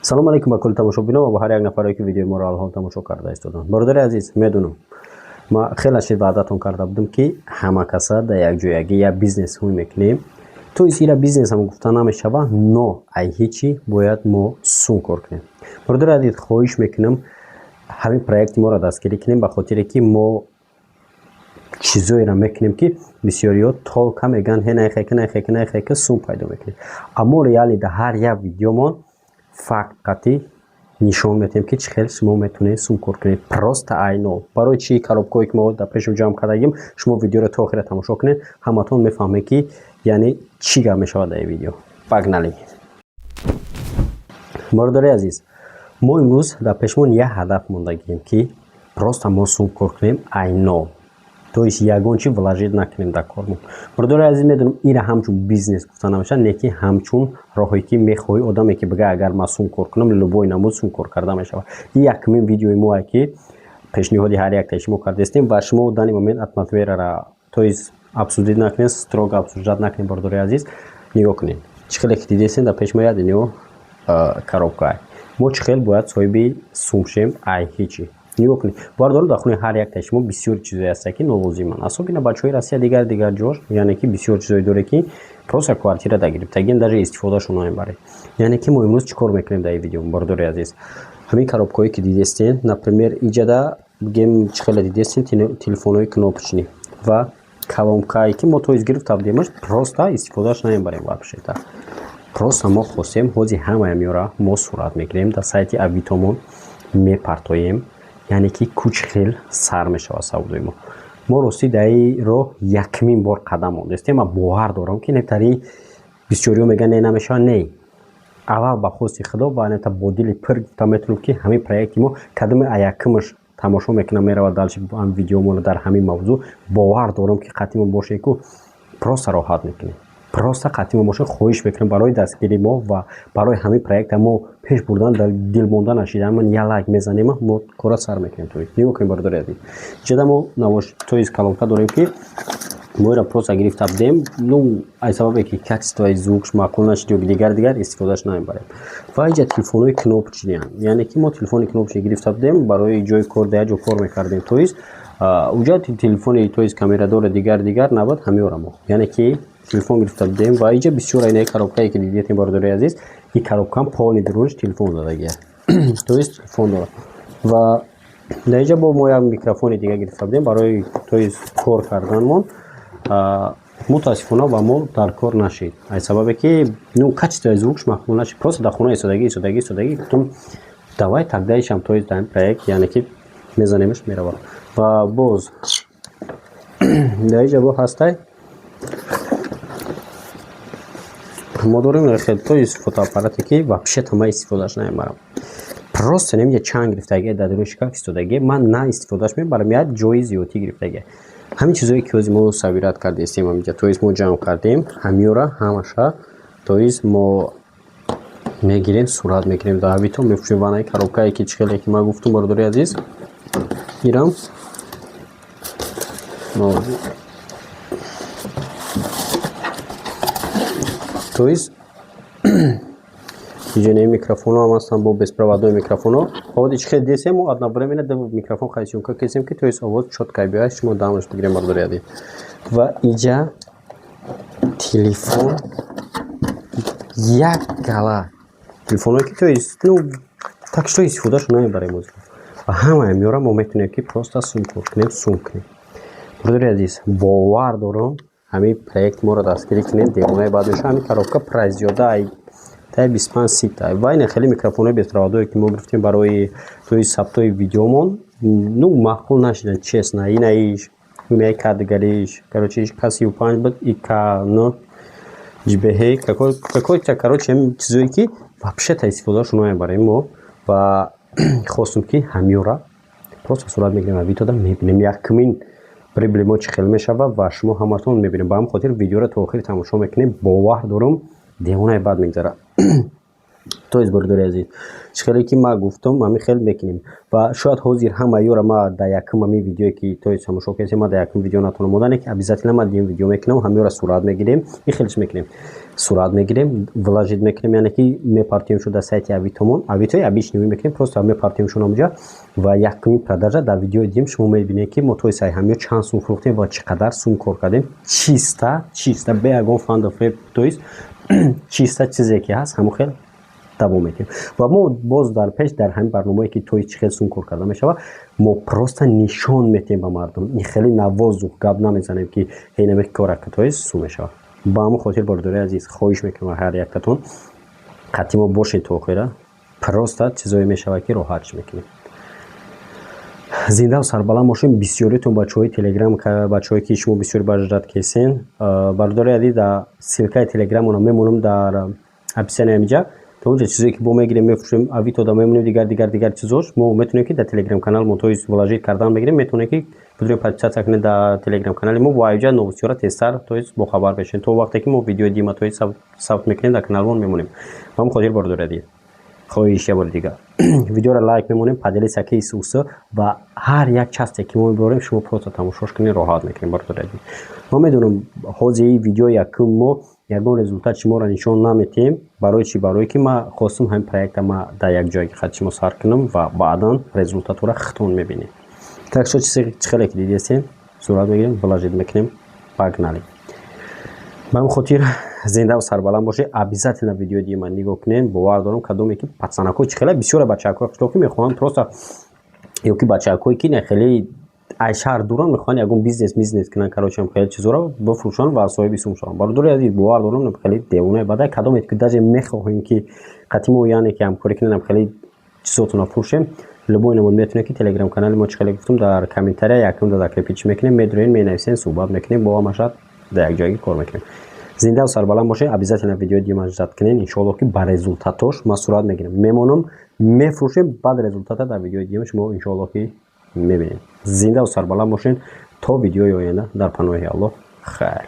Салом алейкум ба кулли тамошобинон ва ба ҳар як нафаре, ки видеои моро алҳол тамошо карда истоданд. Бародари азиз, медонам, ма хеле шид ваъдатон карда будам, ки ҳама каса дар якҷоягӣ як бизнес ҳуй мекунем. То есть ира бизнес ҳам гуфта намешава, но ай ҳечи бояд мо сум кор кунем. Бародари азиз, хоҳиш мекунам, ҳамин проекти моро дастгирӣ кунем, ба хотире ки мо чизоеро мекунем, ки бисёриҳо толка мегӯянд: «Ҳе, найхека, найхека, найхека сум пайдо мекунем». Аммо реально дар ҳар як видеомон факт қатъӣ нишон медиҳем, ки чӣ хел шумо метавонед сум кор кунед просто айно. Барои чӣ коробкое ки мо дар пешам ҷамъ кардагим, шумо видеоро то охира тамошо кунед, ҳаматон мефаҳмед, ки яъне чӣ гап мешавад дар ин видео. Погнали! Бародари азиз, мо имрӯз дар пешмон як ҳадаф мондагием, ки просто мо сум кор кунем айно, то есть ягон чи вложить накунем дар кормон. Бародари азиз, медонам, ира ҳамчун бизнес гуфта намешавад, не ки ҳамчун роҳе, ки мехоҳӣ одаме, ки бигӯяд: «Агар ман сум кор кунам, любой намуд сум кор карда мешавад». Ин якумин видеои моае, ки пешниҳоди ҳар яктаи шумо кардастем ва шумо данный момент атмосферара, то есть, обсудить накунед, строго обсуждать накунед. Бародари азиз, нигоҳ кунед, чӣ хеле ки дидестем, дар пеш мо як дунё коробка. Мо чӣ хел бояд соҳиби сум шем ай ҳечи? Нигоҳ кунед, бародаро, дар хуни ҳар яктаи шумо бисёр чизое ҳаста, ки нолозиманд, особенно бачаҳои Россия, дигар дигар ҷош. Яъне ки бисёр чизое доре, ки просто квартира дагирифтагин, даже истифодашон намебаред. Яъне ки мо имрӯз чӣ кор мекунем дар ин видео, бародари азиз? Ҳамин коробкое ки дидестен, например, иҷада бигем, чӣ хеле дидестен, телефонҳои кнопочный ва колонкае, ки мо то есть гирифта будемаш, просто истифодааш намебарем вообще-то. Просто мо хостем, ҳози ҳамаи меёра мо сурат мегирем, дар сайти Авитомон мепартоем, яъне ки куч хел сар мешавад савдои мо. Мо ростӣ дар ин роҳ якумин бор қадам мондастем. Ман бовар дорам, ки нетари бисёриҳо мегӯянд: «Не, намешавад». Не, аввал ба хости Худо ва нета бо дили пир гуфта метавонем, ки ҳамин проекти мо кадоме аякумаш тамошо мекунам, меравад дальше видеомоно дар ҳамин мавзӯъ. Бовар дорам, ки қатъи боше ку просто роҳат мекунем. Просто қатъи мо боше. Хоҳиш мекунем, барои дастгири мо ва барои ҳамин проекта мо пеш бурдан, дилмонда нашидан, я лайк мезанем, мо кора сар мекунем. То нигоҳ кунем, бародари азиз, иҷода мо то есть колонка дорем, ки мо инро просто гирифта будем. Ну, аз сабабе ки качествои звукш маъқул нашид ё дигар дигар, истифодааш намебарем. Ва инҷа телефонҳои кнопочныянд, яъне ки мо телефони кнопочный гирифта будем барои ҷои кор, дар як ҷо кор мекардем, то есть уҷа телефони, то есть, камерадора, дигар дигар набуд. Ҳамеора мо, яъне ки, телефон гирифта будем. Ва инҷа бисёр айнаи коробкае, ки дидетем, бародари азиз, ин коробкаам полный дурунаш телефон задагия, то есть телефон дорад. Ва дар инҷа бо мо як микрофони дига гирифта будем барои, то есть, кор карданмон. Мутаассифона, ба мо дар кор нашид, аз сабабе ки, ну, качествои звукш маъқул нашид. Просто дар хона истодагӣ, истодагӣ, истодагӣ, гуфтам: «Давай тогда ишам», то есть дар ин проект, яъне ки, мезанемш, меравад. Ва боз дар инҷа бо ҳастай, мо дорем хел, то есть, фотоаппарате, ки вообще-то ман истифодааш намебарам. Просто немиҷа чанг гирифтагӣ, дар дуруни шкаф истодагӣ, ман на истифодааш мебарам, як ҷои зиёдтӣ гирифтагӣ. Ҳамин чизое, ки ҳози мо собирать кардастем ҳаминҷа, то есть мо ҷамъ кардем, ҳамиёра ҳамаша, то есть, мо мегирем, сурат мегирем, дар Авито мефурӯшем. Ванаи коробкае, ки чӣ хеле ки ман гуфтум, бародари азиз, ирам то есть иҷонаи микрофонҳо ҳам ҳастанд, бо беспроводной микрофонҳо. Овози чӣ хел десем, мо одновременно ду микрофон съёмка кесем, ки, то есть, овоз чётко биёяд, шумо дамаш бигирем, бародари азиз. Ва иҷа телефон, як гала телефонҳое, ки, то есть, ну, так что истифодаашо намебарем озир. Ва ҳамаи меёра мо метавонем, ки просто сум кор кунем, сум кунем. Бародари азиз, бовар дорам, ҳамин проект моро дастгирӣ кунем, девонаи бад мешавад. Ҳамин коробка прайс зиёда ай таи 25-30 та. Ва ина хеле микрофонҳои беспроводное, ки мо гирифтем барои тои сабтҳои видеомон, ну, маъқул нашиданд, честно. Инаиш, инаи кадигариш, короче, К35 буд и К9 ЖБХ какой-то, короче, ҳамин чизое, ки вообще-то истифодаашо намебарем мо. Ва хостум, ки ҳамёра просто сурат мегирем ва видеода мебинем, якумин прибыли мо чӣ хел мешавад ва шумо ҳаматон мебинем. Ба ҳамин хотир видеоро то охири тамошо мекунем. Бовар дорам, девонаи бад мегзарад. То есть, бародари азиз, чӣ хеле ки ман гуфтам, ҳамин хел мекунем. Ва шояд ҳозир ҳама ёра ма дар якум ҳамин видеое, ки, то есть, тамошо кардем, ма дар якум видео натонам модан, ки обязательно ма дигим видео мекунам, ҳамёра сурат мегирем, ин хелиш мекунем. Сурат мегирем, вложить мекунем, яъне ки мепартоемшон дар сайти Авитомон. Авитои обычный мекунем, просто мепартоемшон онҷа ва якуми продажа дар видеои дидем. Шумо мебинед, ки мо тои сай ҳамиё чанд сум фурӯхтем ва чӣ қадар сум кор кардем. Чисто, чисто, бе ягон фанду фреб, то есть чисто чизе ки ҳаст, ҳамон хел давом медиҳем. Ва мо боз дар пеш дар ҳамин барномае, ки тои чӣ хел сум кор карда мешавад, мо просто нишон медиҳем ба мардум. Ин хеле на воздух гап намезанем, ки ҳейнаме корака тои сум мешавад. Ба ҳамон хотир, бордори азиз, хоҳиш мекунам, ҳар яктатон қатъи мо бошед то охира. Просто чизое мешавад, ки роҳатш мекунем. Зиндаву сарбаланд бошем. Бисёритон бачаҳои Телеграм, бачаҳое ки шумо бисёр баждат кесен, бародари азиз, дар ссылкаи Телеграмона мемонам дар описание ҳамиҷа. То онҷа чизое ки бо мегирем, мефурӯшем, Авито мемонем, дигар, дигар, дигар чизош мо метавонем, ки дар Телеграм канал мо, то есть вложить кардан мегирем. Метавонем, ки бидурем, подписаться кунед дар Телеграм канали мо ва аҷа новостиҳоро тезтар, то есть бохабар бешед. То вақте ки мо видеои дима, то есть сабт мекунем, дар каналмон мемонем. Ба ҳамин хотир, бародари азиз, хоҳиш, я бори дигар видеоро лайк мемонем, поделиться ки уса ва ҳар як часте ки мо мебарем, шумо просто тамошош кунед, роҳат мекунем. Бародари азиз, ман медонам, ҳозир видеои якум мо ягон результат шуморо нишон наметиҳем. Барои чӣ? Барое ки ман хостум ҳамин проекта ма дар як ҷойги хати шумо сар кунам ва баъдан результатҳоро худтон мебинед. Так что чӣ хеле ки дидестем, сурат мегирем, вложить мекунем, погнали. Ба ҳамин хотир зиндаву сарбаланд бошед. Обязательно видеои дима нигоҳ кунед. Бовар дорам, кадоме ки пацанакҳо чӣ хеле бисёре бачаакҳои қишлоқӣ мехоҳанд просто ё ки бачаакҳое ки не хеле ай шаҳр дуран, мехоҳанд ягон бизнес мизнес кунанд, короче, хеле чизҳоро бифурӯшанд ва соҳиби сум шаванд. Бародари азиз, бовар дорам, хеле девонаи бадай. Кадоме ки даже мехоҳем, ки қатъи мо, яъне ки ҳамкорӣ кунем, хеле чизотонро фурӯшем, любой намуд метавонед, ки Телеграм канали мо, чӣ хеле гуфтум, дар комментария якум да закрепить мекунем, медурем, менависем, суҳбат мекунем, бо ҳамаша дар як ҷойги кор мекунем. Зиндаву сарбаланд бошед. Обязательно видеои дима ждать кунед. Иншоалло, ки ба результатош ман сурат мегирам, мемонам, мефурӯшем, баъд результата дар видеои дима шумо иншоалло ки мебинед. Зиндаву сарбаланд бошед. То видеои оянда, дар паноҳи Аллоҳ, хайр.